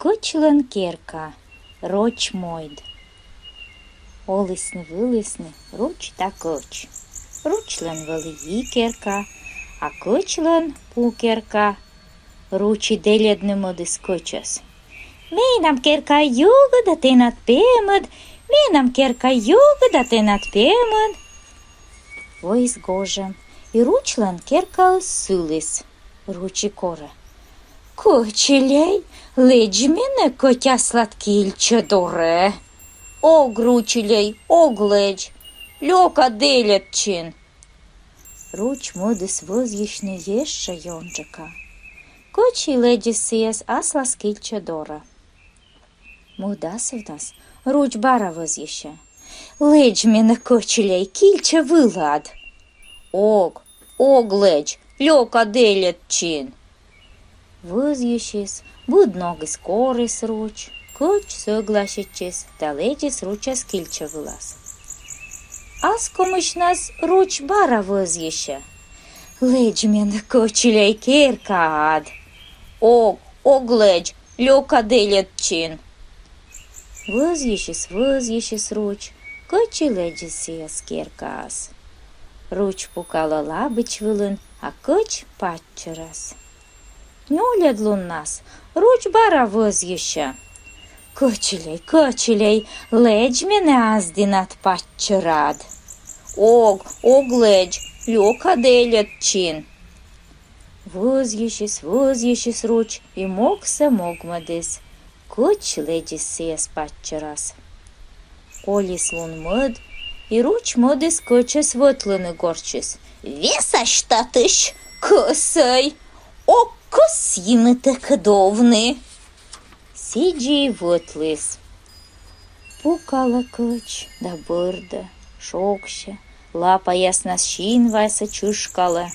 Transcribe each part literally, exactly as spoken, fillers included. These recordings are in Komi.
Кӧчлӧн керка. Роч мойд. Олісны-вылісны руч да кӧч. Ручлӧн вӧлі йи керка, а кӧчлӧн пу керка. Руч и дэльӧдны мӧдіс кӧчӧс: «Менам керка югыд, а тэнад пемыд, менам керка югыд, а тэнад пемыд». Воис гожӧм, и ручлӧн керкаыс сыліс. Руч и корӧ: «Кӧчильӧй, лэдз менӧ кӧть аслад кильчӧ дорӧ». «Ог, ручильӧй, ог лэдз, лёка дэльӧдчин». Руч мӧдіс вӧзйысьны ещӧ ёнджыка. Кӧч и лэдзис сійӧс аслас кильчӧ дорӧ. Мӧд асывнас руч бара вӧзйысьӧ: «Лэдз менӧ, кӧчильӧй, кильчӧ вылад». «Ог, ог лэдз, лёка дэльӧдчин». Вӧзйысис, быд ногыс корис руч, кӧч сӧгласитчис да лэдзис ручӧс кильчӧ вылас. Аскомысьнас руч бара вӧзйысьӧ: «Лэдз менӧ, кӧчильӧй, керкаад». «Ог, ог лэдз, лёка дэльӧдчин». Вӧзйысис, вӧзйысис руч, кӧч и лэдзис сійӧс керкаас. Руч пукалӧ лабич вылын, а кӧч паччӧрас. Нёльӧд луннас руч бара вӧзйысьӧ: «Кӧчильӧй, кӧчильӧй, лэдз менӧ ас дінад паччӧрад». «Ог, ог лэдз, лёка дэльӧдчин». Вӧзйысис, вӧзйысис руч и могсӧ могмӧдіс. Кӧч лэдзис сійӧс паччӧрас. Колис лун-мӧд, и руч мӧдіс кӧчӧс вӧтлыны гортсьыс: «Весась татысь, кӧсӧй, ог кӧсйы мый тэкӧд овны». Сідзи и вӧтліс. Пукалӧ кӧч да бӧрдӧ, шогсьӧ, лапаяснас синвасӧ чышкалӧ.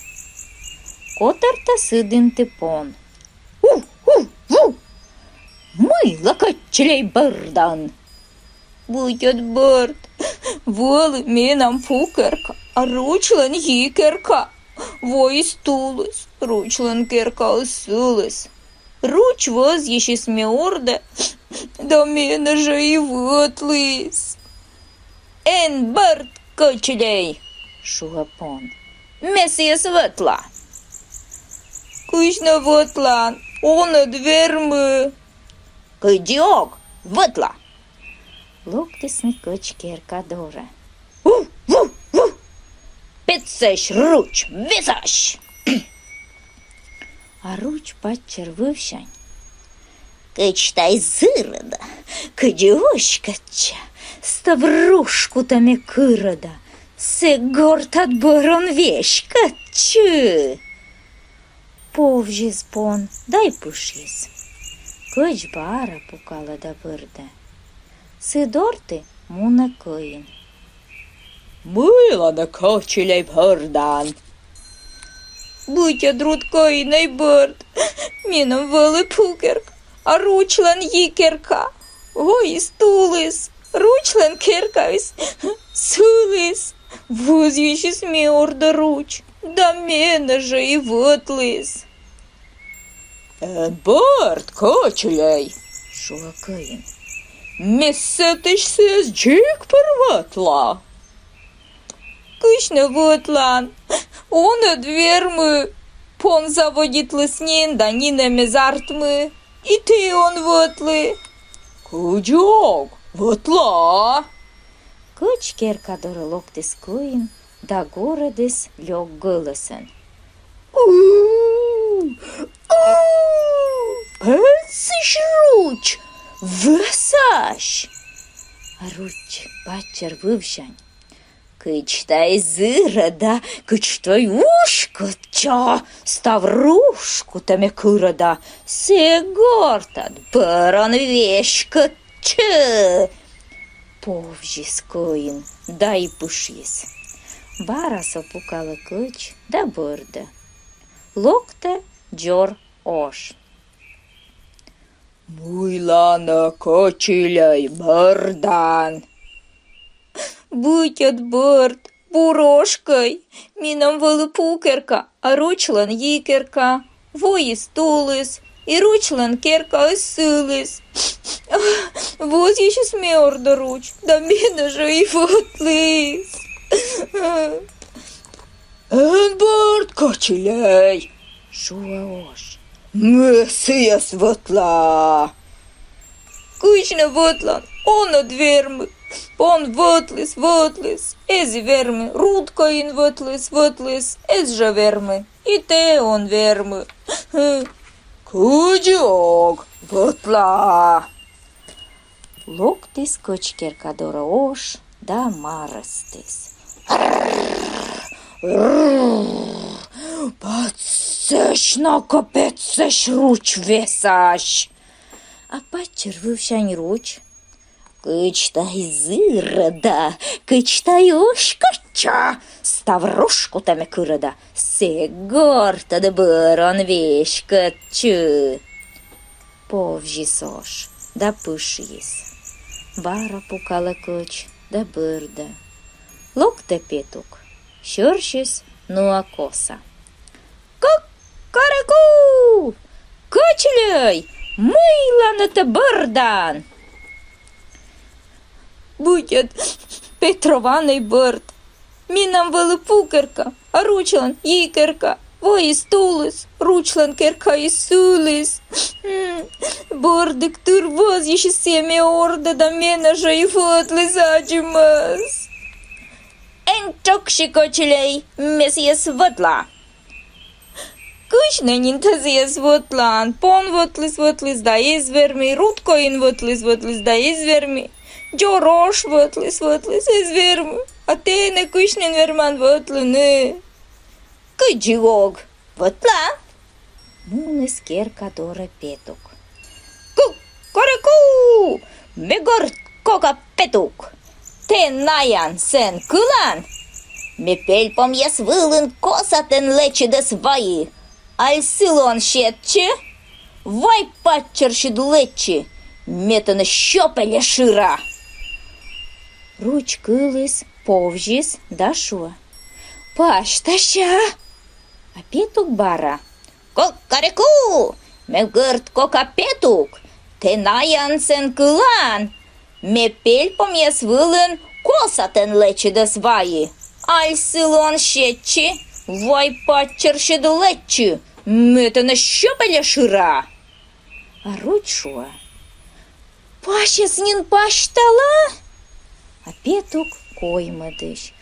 Котӧртӧ сы дінті пон: «У-у-у! Мыйла, кӧчильӧй, бӧрдан?» «Быть ӧд бӧрд, вӧлі менам пу керка, а ручлӧн йи керка. Воис тулыс, ручлӧн керкаыс сыліс. Руч вӧзйысис ме ордӧ, да менӧ жӧ и вӧтліс». «Эн бӧрд, кӧчильӧй, — шуӧ пон. — Ме сійӧс вӧтла». «Кыдз нӧ вӧтлан, он ӧд вермы». «Кыдзи ог, вӧтла». Локтісны кӧч керка дорӧ. «У-у-у! Петсӧсь руч, весась!» А руч паччӧр вывсянь: «Кыдз тай зырӧда, кыдз оськӧдча, став рушкутӧ ме кырӧда, сійӧ гортад бӧр он веськӧдчы». Повзис пон да и пышйис. Кӧч бара пукалӧ да бӧрдӧ. Сы дорті мунӧ кӧин. «Мыйла нӧ, кӧчильӧй, бӧрдан?» «Быть ӧд, руд кӧинӧй, бӧрд, менам вӧлі пу керка, а ручлӧн йи керка. Воис тулыс, ручлӧн керкаыс сыліс. Вӧзйысис ме ордӧ руч, да менӧ жӧ и вӧтліс». «Эн бӧрд, кӧчильӧй, — шуӧ кӧин. — Ме сэтысь сійӧс дзик пыр вӧтла». «Кыдз нӧ вӧтлан, он ӧд вермы. Пон заводитліс нин да нинӧм эз артмы. И тэ он вӧтлы». «Кыдз ог, вӧтла». Кӧч керка дорӧ локтіс кӧин да горӧдіс лёк гӧлӧсӧн: «У-у-у! Петсӧсь руч, весась!» А руч паччӧр вывсянь: «Кыдз тай зырӧда, кыдз тай оськӧдча, став рушкутӧ ме кырӧда, сійӧ гортад бӧр он веськӧдчы». Повзис кӧин да и пышйис. Бара со пукалӧ кӧч да бӧрдӧ. Локтӧ дзор ош. «Мыйла нӧ, кӧчильӧй, бӧрдан?» «Быть ӧд бӧрд, бур ошкӧй, менам вӧлі пу керка, а ручлӧн йи керка. Воис тулыс, и ручлӧн керкаыс сыліс. Вӧзйысис ме ордӧ руч, да менӧ жӧ и вӧтліс. Эн бӧрд, кӧчильӧй, шуӧ ош. Ме сійӧс вӧтла. Кыдз нӧ вӧтлан, он ӧд вермы. Пон вӧтліс, вӧтліс, эз и вермы. Руд кӧин вӧтліс, вӧтліс, эз жӧ вермы. И тэ он вермы. Кыдзи ог, вӧтла. Локтіс кӧч керка дорӧ ош да марӧстіс. Пӧдсӧсь на кӧ, пӧдсӧсь руч весась. А паччӧр вывсянь руч: кыдз тай зырӧда, кыдз тай уськӧдча, ставрош кутӧ ме кырӧда, сэк гортад бӧр он веськӧдчы. Повзис ош да пышйис. Бара пукалӧ кӧч да бӧрдӧ. Локтӧ петук, сьӧрсьыс нуӧ коса. Кукареку! Кӧчильӧй, мыйла нӧ тэ бӧрдан? Быттьӧ Петров анӧй бӧрд. Менам вӧлі пу керка, а ручлӧн йи керка. Воис тулыс, ручлӧн керкаыс сыліс. М, бӧрдігтыр вӧзйысис сійӧ ме ордӧ да менӧ жӧ и вӧтліс адзимӧс. Эн тшӧксьы, кӧчильӧй, ме сійӧс вӧтла. Кыдз нӧ нин тэ сійӧс вӧтлан? Пон вӧтліс, вӧтліс да эз вермы, руд кӧин вӧтліс, вӧтліс да эз вермы, дзор ош вӧтліс, вӧтліс, эз вермы. А тэ нӧ кыдз нин верман вӧтлыны? Кыдзи ог, вӧтла. Муніс керка дорӧ петук. Кукареку! Ме гӧрд кока петук. Тэ наян сэн кылан. Ме пельпомъяс вылын коса тэн лэчыдӧс вайи. Аль сылы он сетчы? Вай паччӧрсьыд лэччы, ме тэнӧ сё пельӧ шыра. Руч кыліс, повзис да шуӧ: пасьтася. А петук бара: кукареку! Ме гӧрд кока петук. Тэ наян сэн кылан. Ме пельпомъяс вылын коса тэн лэчыдӧс вайи. Аль сылы он сетчы? Вай паччӧрсьыд лэччы, ме тэнӧ сё пельӧ шыра. А руч шуӧ: пасьӧс нин пасьтала. А петук коймӧдысь: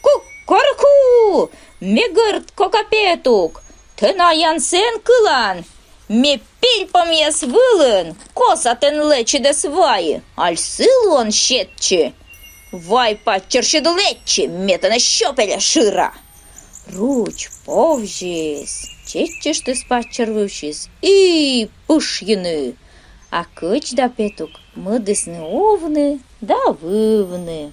кукареку! Ме гӧрд кока петук. Тэ наян сэн кылан. Ме пельпомъяс вылын коса тэн лэчыдӧс вайи. Аль сылы он сетчы? Вай паччӧрсьыд лэччы, ме тэнӧ сё пельӧ шыра. Руч повзис, чеччыштіс паччӧр вывсьыс и пышйыны. А кӧч да петук мӧдісны овны да вывны.